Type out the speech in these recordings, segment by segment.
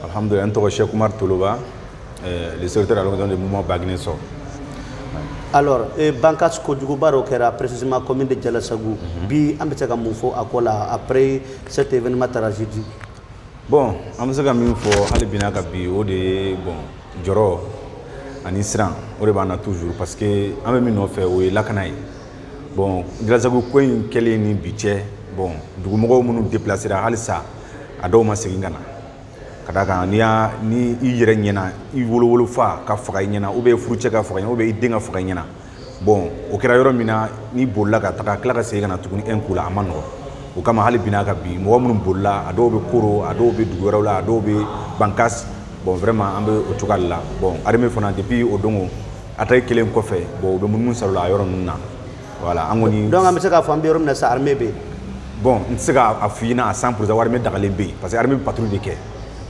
Alhamdulillah, n tɔgɔ Cheikh Oumar Toloba, le secrétaire à l'organisation du mouvement Baguiné Sɔ. Alors, Bankas kojuguba dɔ kɛra, précisément commune de Diallassagou. Bi, an bɛ se ka mun fɔ a ko la après cet événement tragédie? Bon, an bɛ se ka min fɔ hali bi n'a ka bi, o de ye, bon, jɔrɔ ani siran, o de b'an na toujours, parce que an bɛ min nɔfɛ, o ye lakana ye. Bon, Diallassagou ko in kɛlen ni bi cɛ, bon, dugumɔgɔw minnu déplacera, halisa a dɔw ma segin ka na. Ka d'a kan, n'i y'a ni i yɛrɛ ɲɛna, i wolowolofa ka faga i ɲɛna, ou bien furucɛ ka faga i ɲɛna, ou bien i den ka faga i ɲɛna, bon, o kɛra yɔrɔ min na, n'i bolila ka taga tila ka segin ka na tuguni un coup la, a ma nɔgɔn. O kama, hali bi n'a ka bi, mɔgɔ minnu bolila, a dɔw bɛ Koro, a dɔw bɛ dugu wɛrɛw la, a dɔw bɛ Bankas. Bon, vraiment, an bɛ o cogoya de la. Bon, armée fana, depuis o don attaque kelen kɔfɛ, bon, u bɛ munumunu salo la a yɔrɔ ninnu na. Voilà, an kɔni. Donc an bɛ se k'a fɔ an bɛ yɔrɔ min na sisan, armée bɛ yen? Bon, n tɛ se k'a f'i ɲɛna à 100% armée dagalen bɛ yen, parce que armée bɛ patrouille de kɛ,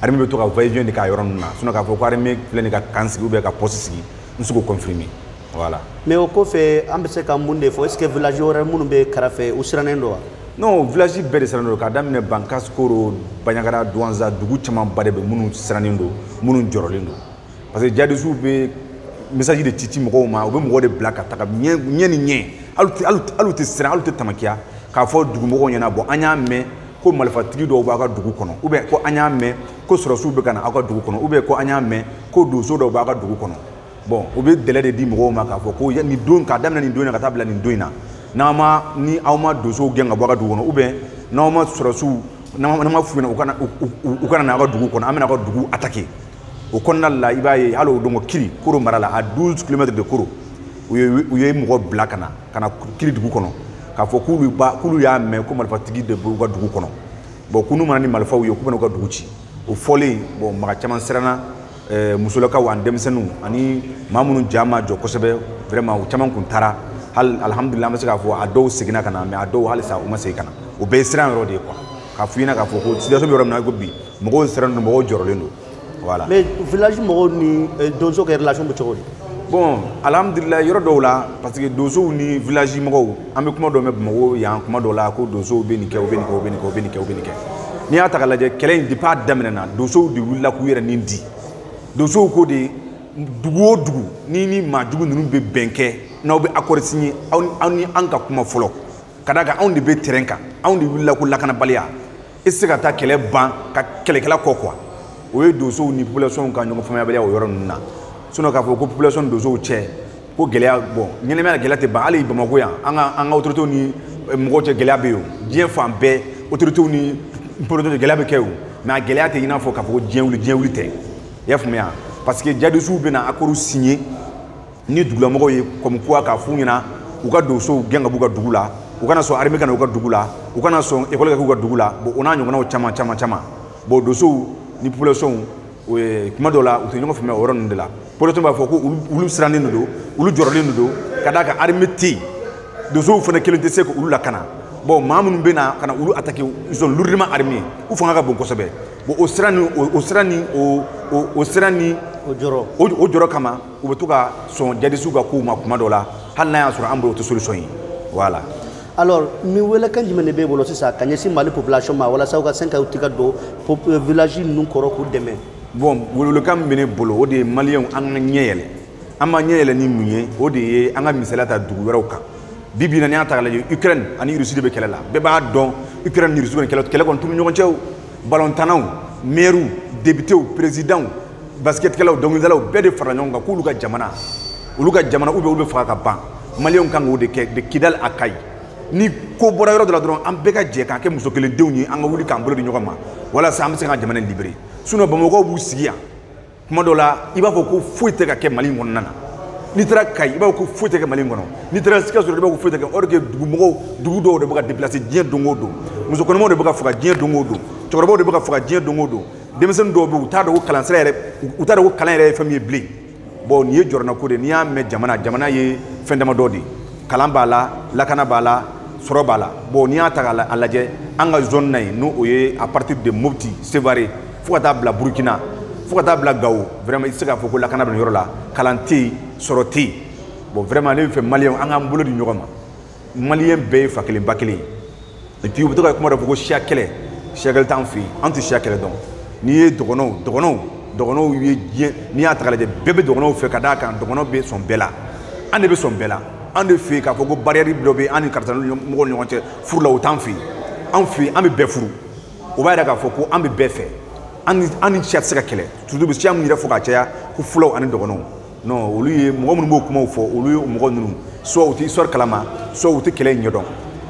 armée bɛ to ka va-et-vient de k'a yɔrɔ ninnu na. Sinon, k'a fɔ ko armée filɛ nin ka camp sigi ou bien ka poste sigi, n tɛ se k'o confirmer, voilà. Mais o kɔfɛ, an bɛ se ka mun de fɔ? Est ce que village wɛrɛ minnu bɛ kɛrɛfɛ, u sirannen don wa? Non, village bɛɛ de sirannen don, k'a daminɛ Bankas, Koro, Bandiagara, Douentza, dugu camanba de bɛ minnu sirannen don, minnu jɔrɔlen don, parce que djihadistes bɛ message de ci ci mɔgɔw ma, u bɛ mɔgɔw de bila ka taga ɲɛ ɲɛ ni ɲɛ. Hali u tɛ siran, hali u tɛ tamakiya k'a fɔ dugumɔgɔw ɲɛna: bon, an y'a mɛn ko marifatigi dɔw b'a ka dugu kɔnɔ, ou bien ko an y'a mɛn ko sɔrɔsiw bɛ ka na aw ka dugu kɔnɔ, ou bien ko an y'a mɛn ko donso dɔw b'a ka dugu kɔnɔ. Bon, u bɛ délai de di mɔgɔw ma k'a fɔ ko nin don, k'a daminɛ nin don in na ka taa bila nin don in na, n'aw ma, ni aw ma donsow gɛn ka bɔ aw ka dugu kɔnɔ, ou bien n'aw ma sɔrɔsiw, n'aw ma f'u ɲɛna u kana na aw ka dugu kɔnɔ, an bɛna aw ka dugu attaquer. O kɔnɔna la, i b'a ye hali o don Kiri, Koro mara la, à 12 km de Koro, u ye mɔgɔ bila ka na Kiri dugu kɔnɔ k'a fɔ k'olu y'a mɛn ko marifatigi de b'u ka dugu kɔnɔ. Bon, ko n'u mana ni marifaw ye, k'u bɛna u ka dugu ci. O fɔlen, bon, maga caman siranna, musolakaw ani denmisɛnninw ani maa minnu ja ma jɔ kosɛbɛ. Vraiment, u caman kun taara. Hali alhamdulilah, an bɛ se k'a fɔ a dɔw seginna ka na, mais a dɔw halisa u ma segin ka na. O bɛɛ ye siran yɔrɔ de ye quoi. K'a f'i ɲɛna k'a fɔ ko situation bɛ yɔrɔ min na ko bi, mɔgɔw sirannen don, mɔgɔw jɔrɔlen don, voilà. Mais village mɔgɔw ni donso ka relation bɛ cogo di? Bon, alhamdulilah, yɔrɔ dɔw la, parce que donsow ni village mɔgɔw, an bɛ kuma dɔ mɛn Bamakɔ yan kuma dɔw la ko donsow bɛ nin kɛ, u bɛ nin kɛ, u bɛ nin kɛ, u bɛ nin kɛ, u bɛ nin kɛ. N'i y'a ta k'a lajɛ, kɛlɛ in, depuis a daminɛna, donsow de wulila k'u yɛrɛ nin di. Donsow ko de, dugu o dugu ni maa jugu ninnu bɛ bɛn kɛ, n'aw bɛ accord signé, aw ni an ka kuma fɔlɔ, ka d'a kan anw de bɛ terrain kan, anw de wulila ko lakanabaliya. E tɛ se ka taa kɛlɛ ban ka kɛlɛkɛla kɔ quoi. O ye donsow ni population ka ɲɔgɔn faamuyabaliya o yɔrɔ ninnu na. Sinon, k'a fɔ ko population ni donsow cɛ ko gɛlɛya, bon, ɲɛnɛmaya gɛlɛya tɛ ban. Hali Bamakɔ yan, an ka autorités ni mɔgɔw cɛ gɛlɛya bɛ yen o. Diɲɛ fan bɛɛ, autorités ni population cɛ gɛlɛya bɛ kɛ o, mais a gɛlɛya tɛ i n'a fɔ k'a fɔ ko diɲɛ wuli, diɲɛ wuli tɛ. I y'a faamuya? Parce que djihadistes bɛ na accord signé ni dugulamɔgɔw ye, comme quoi k'a f'u ɲɛna u ka donsow gɛn ka b'u ka dugu la, u kana sɔn armée ka na u ka dugu la, u kana sɔn école ka k'u ka dugu la. Bon, o n'a ɲɔgɔnnaw caman caman caman. Bon, donsow ni population, o ye kuma dɔw la, u tɛ ɲɔgɔn faamuya o yɔrɔ ninnu de la. Population b'a fɔ ko olu sirannen de don, olu jɔrɔlen de don, ka d'a kan armée tɛ yen, donsow fana kelen tɛ se k'olu lakana. Bon, maa minnu bɛ na ka na olu attaquer, ils sont lourdement armés, u fanga ka bon kosɛbɛ. Bon, o sira ni O jɔrɔ. O jɔrɔ kama, u bɛ to ka sɔn djihadistes ka kow ma kuma dɔw la, hali n'a y'a sɔrɔ an bolo o tɛ solution ye, voilà. Alors, min welekan jumɛn de b'e bolo sisan ka ɲɛsin Mali population ma, walasa u ka se ka u tigɛ don village ninnu kɔrɔ k'u dɛmɛ? Bon, welewelekan min bɛ ne bolo, o de ye maliyɛnw, an ka ɲɛ yɛlɛ. An b'an ɲɛ yɛlɛ ni mun ye? O de ye an ka misaliya ta dugu wɛrɛw kan. Bi bi in na, n'i y'a ta k'a lajɛ, Ukraine ani Russie de bɛ kɛlɛ la. Bɛɛ b'a dɔn, Ukraine ni Russie kɔni, kɛlɛ kɔni t'u ni ɲɔgɔn cɛ. O balontannaw, maires, députés, présidents, basketkɛlaw, dɔnkilidalaw, bɛɛ de fara ɲɔgɔn kan k'olu ka jamana, olu ka jamana, ou bien olu bɛ faga ka ban. Maliyɛnw kan k'o de kɛ de Kidal a Kayi. Ni ko bɔra yɔrɔ dɔ la dɔrɔn, an bɛɛ ka jɛ k'an kɛ muso kelendenw ye, an ka wuli k'an bolo di ɲɔgɔn ma walasa an bɛ se ka jamana libérer. Sinon, Bamakɔkaw b'u sigi yan, kuma dɔ la i b'a fɔ ko foyi tɛ ka kɛ Mali in kɔnɔna na. N'i taara Kayi, i b'a fɔ ko foyi tɛ kɛ Mali in kɔnɔ. N'i taara Sikaso, i b'a fɔ ko foyi tɛ kɛ. Or que dugumɔgɔw, dugu dɔw de bɛ ka déplacer diɲɛ don o don, muso kɔnɔmaw de bɛ ka faga diɲɛ don o don, cɛkɔrɔbaw de bɛ ka faga diɲɛ don o don, denmisɛnnin dɔw bɛ yen, u t'a dɔn ko kalansira yɛrɛ, u t'a dɔn ko kalan yɛrɛ ye fɛn min ye bilen. Bon, nin ye jɔrɔnako de ye. N'i y'a mɛn jamana, jamana ye fɛn damadɔ de ye: kalan b'a la, lakana b'a la, sɔrɔ b'a la. Bon, n'i y'a ta k'a lajɛ, an ka zone na yen, n'o o ye à partir de Mopti, Sévaré, fo ka taa bila Burukina, fo ka taa bila Gawo, vraiment, i tɛ se k'a fɔ ko lakana bɛ nin yɔrɔ la, kalan tɛ yen, sɔrɔ tɛ yen. Bon, vraiment, ne bɛ fɛ maliyɛnw, an k'an bolo di ɲɔgɔn ma. Maliyɛn bɛɛ ye fa kelen ba kelen ye. Et puis u bɛ to ka kuma dɔ fɔ ko siya kɛlɛ. Siya kɛlɛ t'an fɛ yen, an tɛ siya kɛlɛ dɔn. N'i ye dɔgɔnɔw ye diɲɛ, n'i y'a ta k'a lajɛ, bɛɛ bɛ dɔgɔnɔw fɛ ka d'a kan dɔgɔnɔ bɛ sɔn bɛɛ la. An de bɛ sɔn bɛɛ la. An de fɛ yen k'a fɔ ko barrière dɔ bɛ an ni karisa mɔgɔw ni ɲɔgɔn cɛ furu la, o t'an fɛ yen. Anw fɛ yen, an bɛ bɛɛ furu. O b'a yira k'a fɔ ko an bɛ bɛɛ fɛ. An ni siya tɛ se ka kɛlɛ. Surtout bɛ siya min yɛrɛ fɔ ka caya ko fulaw ani dɔgɔnɔw. Non, olu ye mɔgɔ minnu b'o kumaw fɔ, olu ye mɔgɔ ninnu. Soit u tɛ histoire kalama, soit u tɛ kɛlɛ in ɲɛdɔn,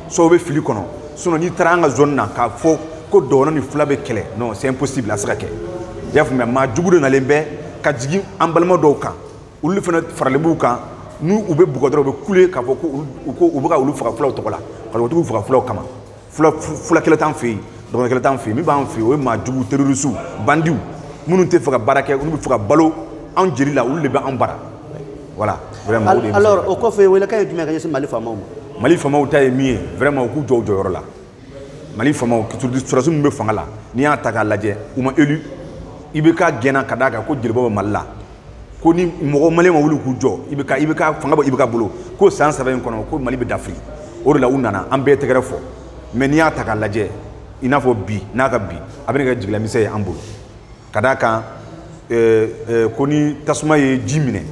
soit u bɛ fili kɔnɔ. Sinon n'i taara an ka zone na k'a fɔ ko dɔgɔnɔ ni fula bɛ kɛlɛ, non, c'est impossible, a tɛ se ka kɛ. I y'a faamuya, maa jugu de nalen bɛ ka jigin an balima dɔw kan, olu fana faralen b'u kan. N'u u bɛ bugɔ dɔrɔn, u bɛ kule k'a fɔ ko u bɛ ka olu faga fulaw tɔgɔ la, ka sɔrɔ u t'u faga fulaw kama. Fula kɛlɛ t'an fɛ yen, dɔgɔnɔ kɛlɛ t'an fɛ yen. Min b'an fɛ yen, o ye maa jugu, terroriste, bandiw minnu tɛ fɛ ka baara kɛ, olu bɛ fɛ ka balo anw jeli la, olu de bɛ anw bara. Voilà, vraiment, o de ye. Alors o kɔfɛ, welekan ye jumɛn ka ɲɛsin Mali faamaw ma? Mali faamaw ta ye min ye, vraiment, u k'u jɔ u jɔyɔrɔ la. Mali faamaw, surtout sɔrɔdasi minnu bɛ fanga la, n'i y'a ta k'a lajɛ, u ma élu. IBK gɛnna ka d'a kan ko jelibɔ bɛ Mali la, ko ni mɔgɔ malien ma wuli k'u jɔ, IBK fanga bɛ IBK bolo, ko san 3 in kɔnɔ ko Mali bɛ dafiri. O de la u nana, an bɛɛ tɛgɛrɛ fɔ. Mais n'i y'a ta k'a lajɛ, i n'a fɔ bi n'a ka bi, a bɛna kɛ jigilamisɛn ye an bolo. Ka d'a kan ko ni tasuma ye ji minɛ,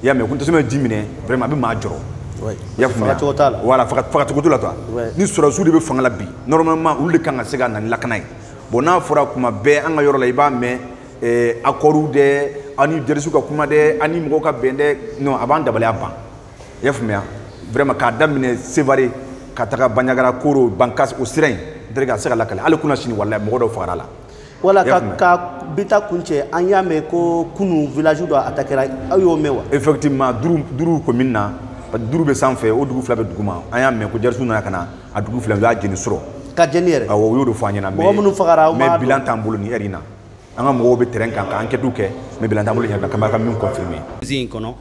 i y'a mɛn, ko ni tasuma ye ji minɛ, vraiment, a bɛ maa jɔrɔ. I y'a faamuya? Fagacogo t'a la. Voilà, fagacogo t'o la quoi. Ni sɔrɔdasiw de bɛ fanga la bi, normalement olu de kan ka se ka na ni lakana ye. Bon, n'a fɔra kuma bɛɛ an ka yɔrɔ la, i b'a mɛn accords dɛ, an ni djihadistes ka kuma dɛ, an ni mɔgɔw ka bɛn dɛ, non, a b'an dabaliya ban. I y'a faamuya? Vraiment, k'a daminɛ Sevare ka taga Bandiagara, Koro, Bankas, o sira in, n a tɛ se ka lakale. Hali kunna sini, walayi, mɔgɔ dɔw fagara la. Voilà, ka bi ta kun cɛ, an y'a mɛn ko kunun village dɔ attaquera, aw y'o mɛn wa? Effectivement, duuru commune na, duuru bɛ sanfɛ, o dugu 2 bɛ duguma. An y'a mɛn ko djihadistes nana ka na a dugu 2, u y'a jeni sɔrɔ. Ka jeni yɛrɛ? Awɔ, u y'o de fɔ an ɲɛna. Mɔgɔ minnu fagara, aw m'a dɔn. Mais bilan t'an bolo nin heure in na. An ka mɔgɔw bɛ terrain kan ka enquête kɛ, mais bilan t'an bolo nin heure in na, k'an ka min confirmer. In kɔnɔ,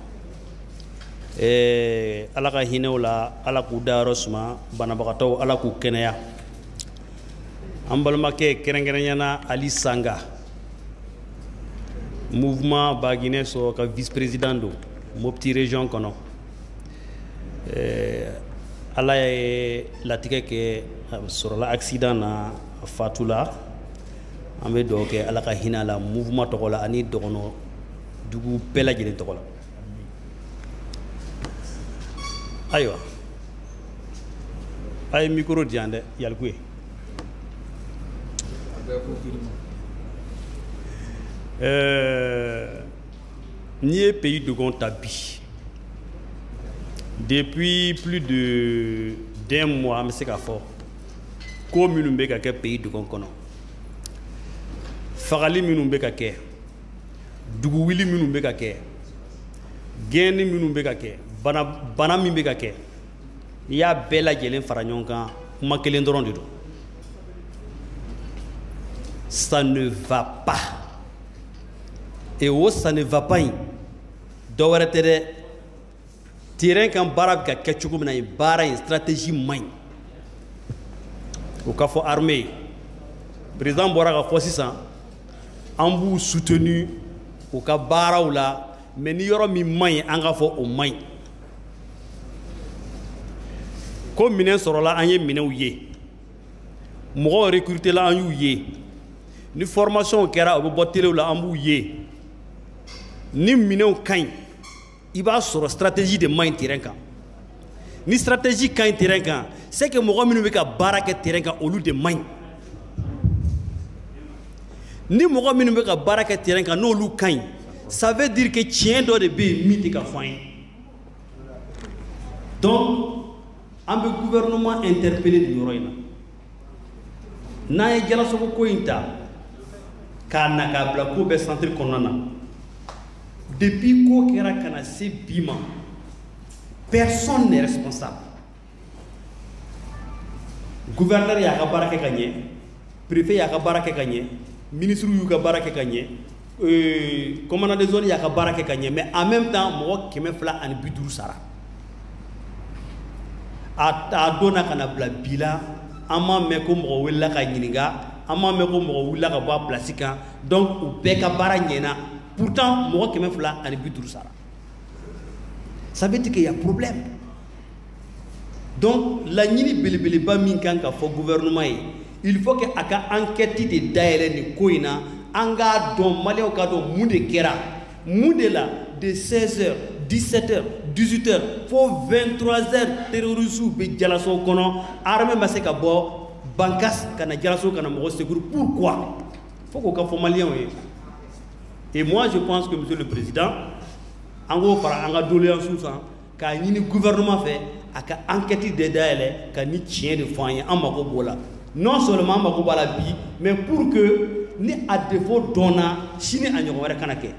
Ala ka hinɛ u la, Ala k'u dayɔrɔ suma, banabagatɔw Ala k'u kɛnɛya. An balimakɛ kɛrɛnkɛrɛnyana Ali Sanga, mouvement Baguinɛ sɔrɔ ka vice président don Mopti région kɔnɔ. Ala ye latigɛ kɛ, a sɔrɔla accident na, a fatula. An bɛ dugawu kɛ Ala ka hinɛ a la mouvement tɔgɔ la ani dɔgɔnɔ dugu bɛɛ lajɛlen tɔgɔ la. Ayiwa, a ye micro di yan dɛ, Yalikuye. N'i ye pays dogon ta bi, depuis plus de d'un mois, an bɛ se k'a fɔ ko minnu bɛ ka kɛ pays dogon kɔnɔ, fagali minnu bɛ ka kɛ, duguwuli minnu bɛ ka kɛ, gɛnni minnu bɛ ka kɛ, bana min bɛ ka kɛ, n'i y'a bɛɛ lajɛlen fara ɲɔgɔn kan, kuma kelen dɔrɔn de don: ça ne va pas. Et o ça ne va pas in, dɔ wɛrɛ tɛ dɛ, terrain kan baara bɛ ka kɛ cogo min na yen, baara in stratégie man ɲi. O ka fɔ armée ye, président bɔra ka fɔ sisan, an b'u soutenu u ka baaraw la, mais ni yɔrɔ min man ɲi, an ka fɔ o man ɲi. Ko minɛn sɔrɔla, an ye minɛnw ye, mɔgɔw recruter la, an y'u ye, ni formation kɛra, u bɛ bɔ télé la, an b'u ye. Ni minɛnw ka ɲi, i b'a sɔrɔ stratégie de man ɲi terrain kan. Ni stratégie ka ɲi terrain kan, c'est que mɔgɔ minnu bɛ ka baara kɛ terrain kan, olu de man ɲi. Ni mɔgɔ minnu bɛ ka baara kɛ terrain kan, n'olu ka ɲi, ça veut dire que tiɲɛ dɔ de bɛ yen min tɛ ka fɔ an ye. Donc an bɛ gouvernement interpeller nin yɔrɔ in na. N'an ye Jalasogo ko in ta k'a na k'a bila ko bɛɛ centre kɔnɔna na, depuis ko kɛra ka na se bi ma, personne n'est responsable. Gouverneur y'a ka baara kɛ ka ɲɛ, préfet y'a ka baara kɛ ka ɲɛ, ministre y'u ka baara kɛ ka ɲɛ, commandant de zone y'a ka baara kɛ ka ɲɛ, mais en même temps mɔgɔ 250 sara. A donna ka na bila bi la, an m'a mɛn ko mɔgɔ wulila ka ɲininka, an m'a mɛn ko mɔgɔ wulila ka bɔ a place kan. Donc u bɛɛ ka baara ɲɛna, pourtant mɔgɔ 250 sara. Ça veut dire qu'il y a problème. Donc laɲini belebeleba min kan ka fɔ gouvernement ye, il faut que a ka enquête de dayɛlɛ nin ko in na. an k'a dɔn, maliyɛnw k'a dɔn mun de kɛra, mun de la de 16h, 17h, 18h fo 23h terroristes bɛ Jalaso kɔnɔ, armée ma se ka bɔ Bankas ka na Jalaso ka na mɔgɔ sécuriser. Pourquoi? Faut k'o ka fɔ maliyɛnw ye. Et moi je pense que monsieur le président, an k'o fara an ka doléance kan k'a ɲini gouvernement fɛ a ka enquête de dayɛlɛ ka ni tiɲɛ de fɔ an ye. An mako b'o la, non seulement an mako b'a la bi, mais pour que ni a défaut dɔnna, sini a ɲɔgɔn wɛrɛ kana kɛ.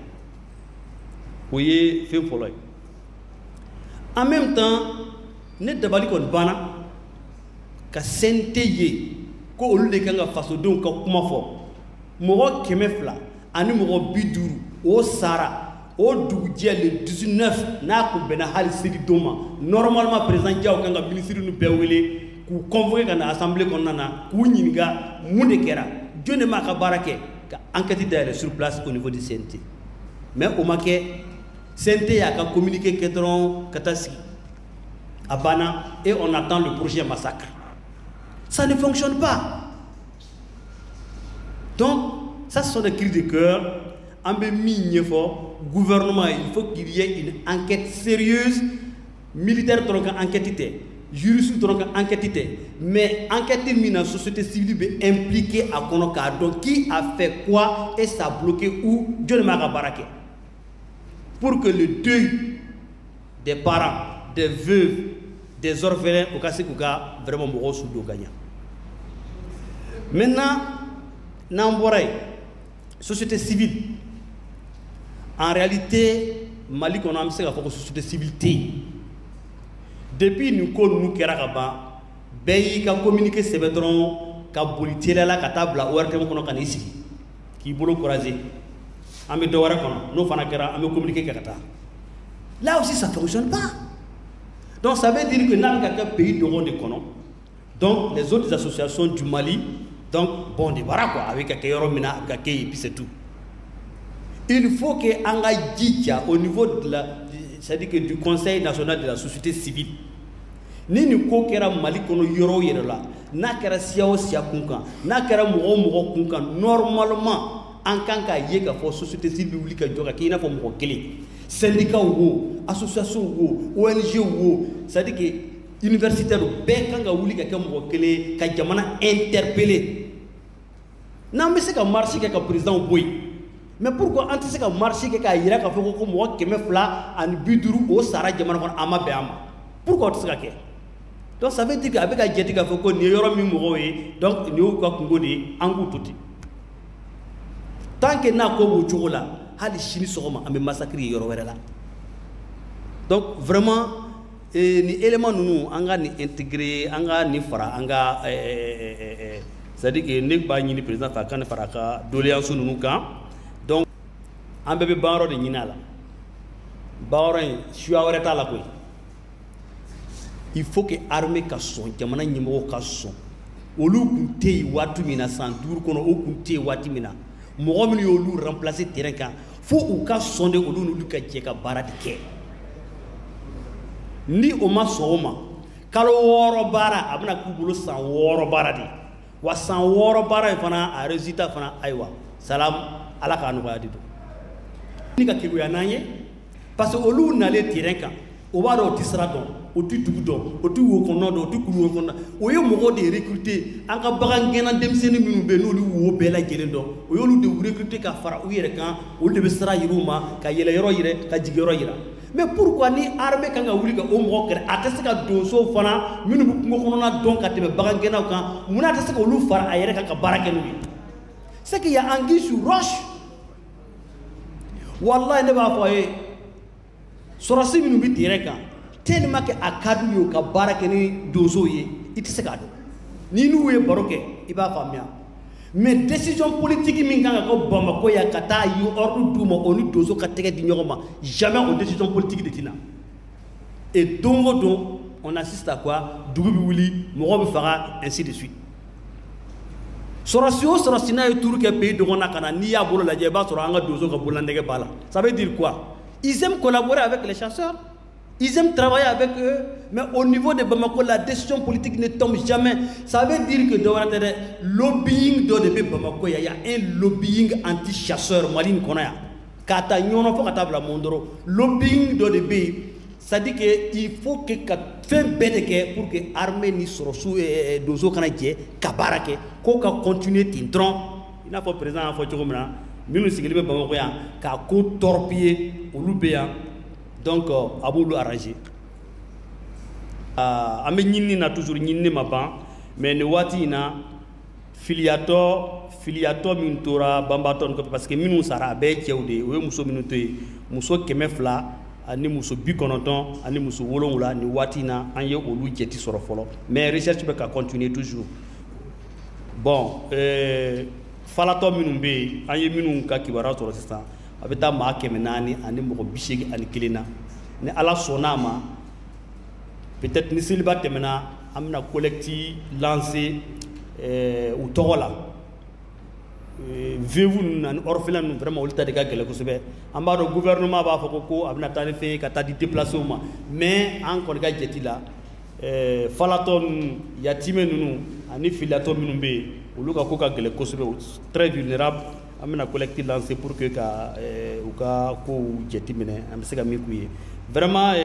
O ye fɛn fɔlɔ ye. En même temps, ne dabali kɔni banna ka CNT ye ko olu de kan ka fasodenw ka kuma fɔ. Mɔgɔ 250 o sara o dugujɛ le 19, n'a kun bɛnna hali seli don ma, normalement président Diaw kan ka ministre ninnu bɛɛ wele k'u convoquer ka na assemblée kɔnɔna na k'u ɲininka mun de kɛra, jɔn de m'a ka baara kɛ, ka enquête dayɛlɛ sur place au niveau du CNT. Mais o ma kɛ. CNT y'a ka communiqué kɛ dɔrɔn ka taa sigi, a banna, et on attend le prochain massacre. Ça ne fonctionne pas. Donc ça, ce sont des cris de cœur. An bɛ min ɲɛfɔ gouvernement, il faut qu'il y ait une enquête sérieuse. Militaire dɔrɔn ka enquête tɛ, juriste dɔrɔn ka enquête tɛ, mais enquête min na société civile bɛ impliqué a kɔnɔ k'a dɔn qui a fait quoi et ça a bloqué où, jɔn m'a ka baara kɛ, pour que le deuil des parents, des veuves, des orphelins, o ka se k'u ka vraiment mɔgɔw su don ka ɲa. Maintenant, n'an bɔra yen, société civile, en réalité Mali kɔnɔ, an bɛ se k'a fɔ ko société civile tɛ yen. Depuis nin ko ninnu kɛra ka ban, bɛɛ y'i ka communiqué sɛbɛn dɔrɔn ka boli teliya la ka taa bila ORTM kɔnɔ ka n'i sigi k'i bolo croiser. An bɛ dɔ wɛrɛ kɔnɔ, n'o fana kɛra, an bɛ communiqué kɛ ka taa. Là aussi, ça fonctionne pas. Donc ça veut dire que n'a bɛ ka kɛ pays dɔgɔn de kɔnɔ, donc les autres associations du Mali, donc bon débarras quoi, a bɛ ka kɛ yɔrɔ min na, a bɛ ka kɛ yen, puis c'est tout. Il faut que an ka jija au niveau de la, c'est-à-dire que du Conseil national de la société civile, ni nin ko kɛra Mali kɔnɔ yɔrɔ o yɛrɛ la, n'a kɛra siya o siya kun kan, n'a kɛra mɔgɔ o mɔgɔ kun kan, normalement an kan k'a ye k'a fɔ société civile bɛ wuli ka jɔ ka kɛ i n'a fɔ mɔgɔ kelen. Syndicat wo, association wo, ONG wo, c'est-à-dire que universitaire bɛɛ kan ka wuli ka kɛ mɔgɔ kelen ka jamana interpeller. N'an bɛ se ka marche kɛ ka président bɔ yen, mais pourquoi an tɛ se ka marche kɛ k'a yira k'a fɔ ko mɔgɔ 250 o sara jamana kɔnɔ, a ma bɛn an ma? Pourquoi o tɛ se ka kɛ? Donc ça veut dire que a bɛ ka jate k'a fɔ ko nin ye yɔrɔ min mɔgɔw ye, donc nin y'u ka kungo de ye, an k'u to ten. Tant que n'a ko b'o cogo la, hali sini sɔgɔma an bɛ massacre ye yɔrɔ wɛrɛ la. Donc vraiment ni élément ninnu, an ka nin intégrer, an ka nin fara an ka, c'est à dire que ne b'a ɲini président fɛ a ka nin fara a ka doléance ninnu kan. Donc an bɛɛ bɛ ban yɔrɔ de ɲini a la, ban yɔrɔ in suya wɛrɛ t'a la koyi. Il faut que armée ka sɔn, jamana ɲɛmɔgɔw ka sɔn. Olu kun tɛ yen waati min na, san 5 kɔnɔ o kun tɛ yen waati min na, mɔgɔ minnu y'olu remplacer terrain kan, fo u ka sɔn de, olu n'olu ka jɛ ka baara de kɛ. Ni o ma sɔn o ma, kalo 6 baara a bɛna k'u bolo san 6 baara de. Wa san 6 baara in fana, a résultat fana, ayiwa salam, ala k'a nɔgɔya de don. Ni ka keguya n'an ye, parce que olu nalen terrain kan, o b'a dɔn o tɛ sira dɔn, o tɛ dugu dɔn, o tɛ wo kɔnɔ dɔn, o tɛ kulu kɔnɔ. O ye mɔgɔw de recruter, an ka bagan gɛnna denmisɛnnin minnu bɛ yen n'olu wo bɛɛ lajɛlen dɔn, o y'olu de recruter ka fara u yɛrɛ kan. Olu de bɛ sira yir'u ma ka yɛlɛ yɔrɔ yɛrɛ, ka jigin yɔrɔ yira. Mais pourquoi ni armée kan ka wuli ka o mɔgɔ kɛlɛ, a tɛ se ka donsow fana minnu bɛ kungo kɔnɔna dɔn ka tɛmɛ bagan gɛnnaw kan, munna a tɛ se k'olu fara a yɛrɛ kan ka baara kɛ n'u ye? C'est qu'il y a anguille sous roche. Wallahi, ne b'a fɔ a ye, sɔrɔsi minnu bɛ terrain kan, tellement que a ka d'u ye u ka baara kɛ ni donsow ye, i tɛ se k'a dɔn. Ni n'u ye baro kɛ, i b'a faamuya. Mais décision politique min kan ka kɛ Bamakɔ yan ka taa ye ordre d'u ma, o ni donso ka tɛgɛ di ɲɔgɔn ma, jamais o décision politique de tɛ na. Et don o don, on assiste à quoi? Dugu bɛ wuli, mɔgɔ bɛ faga, ainsi de suite. Sɔrɔsi o sɔrɔsi n'a ye tour kɛ pays dɔgɔnin na ka na, n'i y'a bolo lajɛ, i b'a sɔrɔ an ka donso ka bololanɛgɛ b'a la. Ça veut dire quoi? Ils aiment collaborer avec les chasseurs. Ils aiment travailler avec eux, mais au niveau de Bamako, la décision politique ne tombe jamais. Ça veut dire que lobbying dɔ de bɛ Bamako yan. Il y a un lobbying anti-chasseur Mali nin kɔnɔ yan. K'a ta Ɲɔnɔ fo ka taa bila Mondoro. Lobbying dɔ de bɛ yen. C'est-à-dire que il faut que ka fɛn bɛɛ de kɛ pour que armée ni sɔrɔsiw donso kana jɛ ka baara kɛ, ko ka continuer ten dɔrɔn. I n'a fɔ président y'a fɔ cogo min na, minnu sigilen bɛ Bamako yan k'a ko torpiller, olu bɛ yan. Donc a b'olu arranger. An bɛ ɲinini na toujours, ɲinini ma ban, mais nin waati in na, filiyatɔ min tora banbaatɔ nin kɔfɛ, parce que minnu sara a bɛɛ ye cɛw de ye, o ye muso minnu to yen, muso 200 ani muso 90 ani muso 7, nin waati in na an ye olu jate sɔrɔ fɔlɔ, mais recherche bɛ ka continuer toujours. Bon, falatɔ minnu bɛ yen, an ye minnu ka kibaruya sɔrɔ sisan, a bɛ taa maa 481 na. Ni Ala sɔnna a ma, peut-être ni seliba tɛmɛna, an bɛna collecte lancer u tɔgɔ la. Veuve ninnu ani orphelin ninnu, vraiment olu ta de ka gɛlɛn kosɛbɛ. An b'a dɔn gouvernement b'a fɔ ko a bɛna taa ni fɛn ye ka taa di déplacés ma, mais an kɔni ka jate la, falatɔ ninnu, yatimɛ ninnu ani filiyatɔ minnu bɛ yen, olu ka ko ka gɛlɛn kosɛbɛ, très vulnérable. An bɛna collecte lancer pour que ka u ka kow jateminɛ, an bɛ se ka min k'u ye vraiment.